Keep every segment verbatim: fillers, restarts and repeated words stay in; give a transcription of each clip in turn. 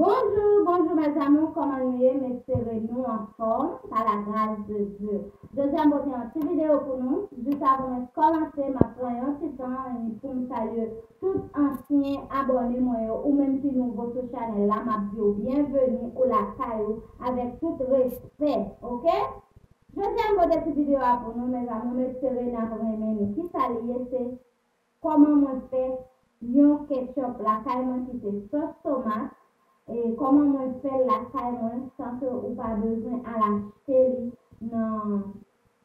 Bonjou, bonjou mes amours, kòman nou ye? M espere nou anfòm, pa la gras de Dye. Jodi a m pote yon ti videyo pou nou. Jis avan mwen kòmanse, m ap pran yon ti tan pou m salye tout ansyen abòne mwen yo, ou menm ki nouvo sou chanèl la, m ap di w byenveni ou lakay ou avèk tout respè, oke? Jodi a m pote ti videyo a pou nou, mes amours, m espere n ap renmen li. Kisa li ye? Se kòman mwen fè yon ketchup lakay mwen ki se sòs tomat, e kòman mwen fè l lakay mwen san ke ou pa bezwen al achte li nan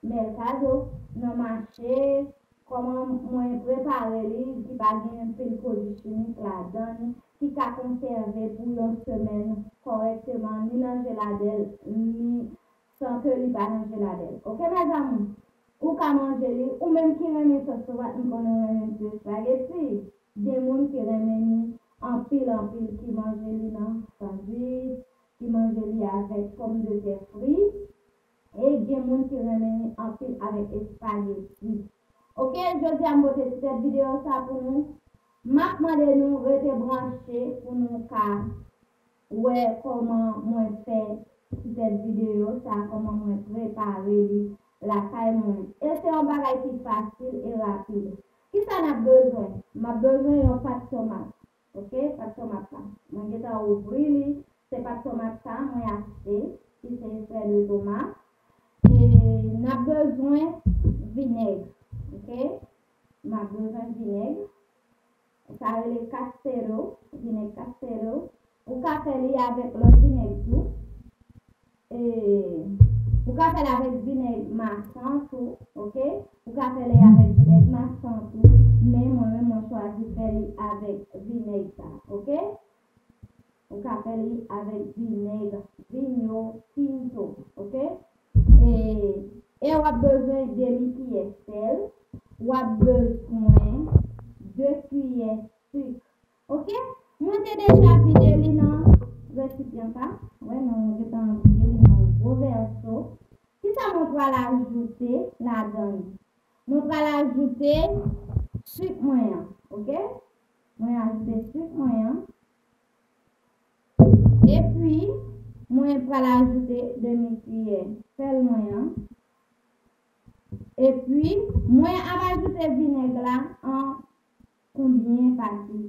mèkado, nan mache, kòman mwen prepare li, ki pa gen anpil pwodui chimik ladan li, ki ka konsève pou yon semèn kòrèkteman, ni nan jeladèl, ni san ke li pa nan jeladèl. Oke, mes amours? Ou ka manje li, ou menm ki renmen sòs tomat, m konnen w renmen ti espageti. Gen moun ki renmen li anpil, anpil, ki manje li nan sandwich, ki manje li avèk pòmdetè fri, e gen moun ki renmen li anpil avèk espageti. Oke, jodi a m pote ti tèt videyo sa pou nou. M ap mande nou rete branche pou nou ka wè kòman mwen fè ti tèt videyo sa, kòman mwen prepare li lakay mwen. E se yon bagay ki fasil e rapid. Kisa n ap bezwen? M ap bezwen yon pat tomat. Oke, pat tomat la. Mwen gentan ouvri li. Se pat tomat sa mwen achte, ki se extrait de tomate. E n ap bezwen vinèg. Oke? M ap bezwen vinèg. Sa rele Castero, vinèg Castero. Ou ka fè li avèk lòt vinèg tou. E, ou ka fè l avèk vinèg masan tou, oke? Ou ka fè li avèk vinèg masan tou, men mwen menm mwen chwazi fè li avèk vinèg sa, oke? Ou ka fè li avèk vinèg vino tinto, oke? E, e w ap bezwen demi kiyè sèl, w ap bezwen de kiyè sik. Oke? Mwen te deja vide li nan resipyan sa. Wè, nou gentan vide li nan yon gwo vèso. Kisa mwen pral ajoute ladan li? Mwen pral ajoute sik mwen an, oke? Mwen ajoute sik mwen an. Epi, mwen pral ajoute demi kiyè sèl mwen an. Epi, mwen ap ajoute vinèg la an konbyen pati.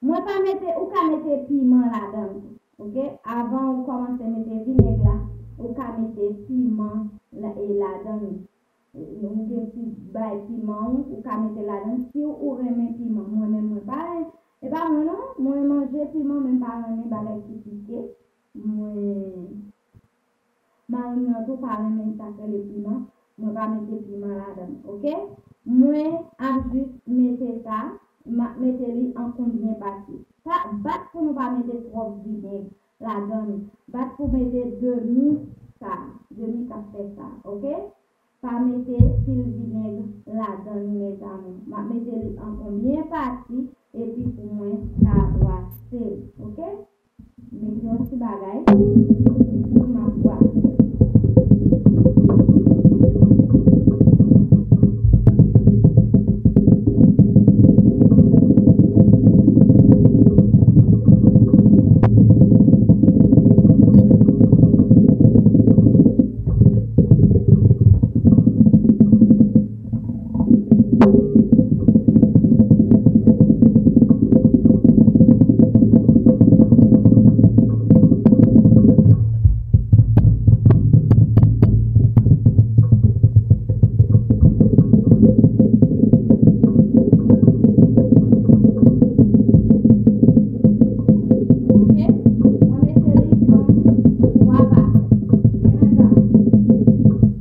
Mwen pa mete, ou ka mete piman ladan l tou, oke? Avan ou kòmanse mete vinèg la, ou ka mete piman la, e ladan l. Ou gen ti bay piman ou, ou ka mete ladan l si ou renmen piman. Mwen menm, mwen pa, e pa mwen non, mwen manje piman, men m pa renmen bagay ki pike. Mwen Mari m nan tou pa renmen sa k rele piman. Mwen pa mete piman ladan l, oke? Mwen ap jis mete sa, m ap mete li an konbyen pati. Pa, bat pou nou pa mete twòp vinèg ladan li. Bat pou mete demi sa, demi k ap fè sa, oke? Pa mete pil vinèg ladan li, mes amours. M ap mete li an konbyen pati, epi pou mwen ka bwase l, oke? Mete yon ti bagay, epi m ap bwase l. Oke, mwen mete li an twa pati.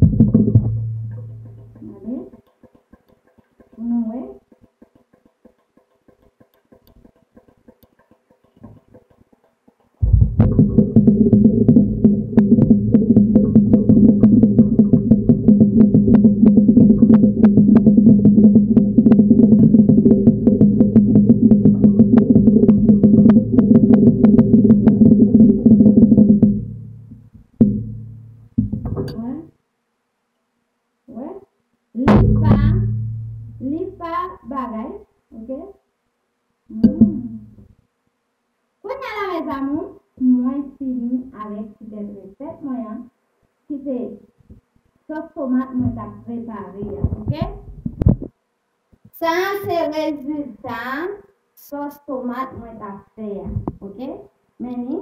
Renmen sa. Gade. Pou nou wè. Wè. Wè. Li pa, li pa bagay, oke? Hmm. Kounye a la, mes amours, mwen fini avèk ti tèt resèt mwen an, ki se sòs tomat mwen t ap prepare a, oke? Sa a se rezilta sòs tomat mwen t ap fè a, oke? Men li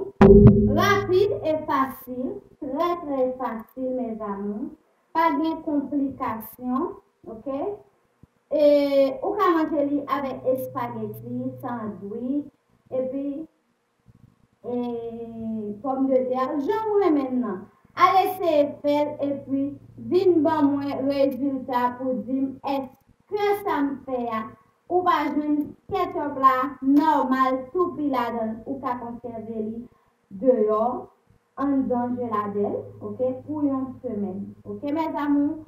rapid e fasil, trè, trè fasil, mes amours. Pa gen konplikasyon, oke? E ou ka manje li avèk espageti, sandwich, epi e pòmdetè, jan w renmen l nan. Al eseye fè l epi vin ban mwen rezilta pou di m èske sa m fè a, ou va jwenn ketchup la nòmal, toupi ladan l, ou ka konsève li deyò, anndan jeladèl, oke, pou yon semèn. Oke, mes amours?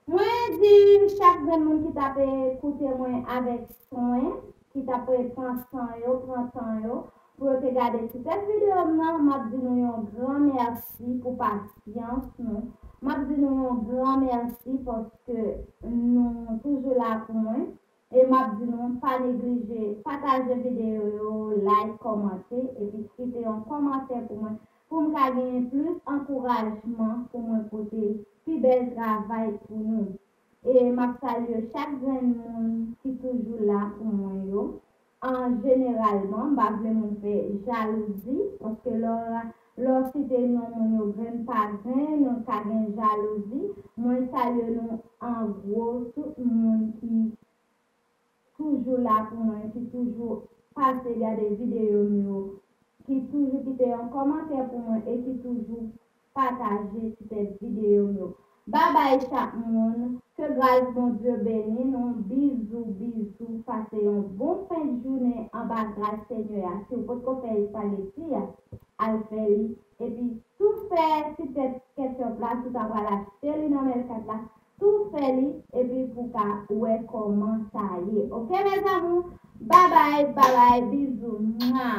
Mwen di chak grenn moun ki t ap koute mwen avèk swen, ki t ap pran san yo, pran tan yo, pou yo te gade ti tèt videyo m nan, m ap di nou yon gran mèsi pou pasyans nou. M ap di nou yon gran mèsi paske nou toujou la pou mwen. E m ap di nou, pa neglije pataje videyo yo, like, kòmante, epi kite yon kòmantè pou mwen, pou m ka genyen plis ankourajman pou mwen pote pi bèl travay pou nou. E m ap salye chak grenn moun ki toujou la pou mwen yo. An jeneralman, m pa vle moun fè jalouzi, paske lè w, lè w site non moun yo grenn pa grenn, nou ka gen jalouzi. Mwen salye nou an gwo, tout moun ki toujou la pou mwen, ki toujou pase gade videyo m yo, ki toujou kite yon kòmantè pou mwen e ki toujou pataje ti tèt videyo m yo. Babay chak moun, ke gras Bondye beni nou, bizou, bizou, pase yon bon fen de jounen anba gras Senyè a. Si w potko fè espageti a, al fè li, epi tou fè ti tèt ketchup la, si w ta pral achte li nan Mèlkat la, tou fè li, epi pou w ka wè kòman sa ye. Oke, mes amours? Babay, babay, bizou. Mwa.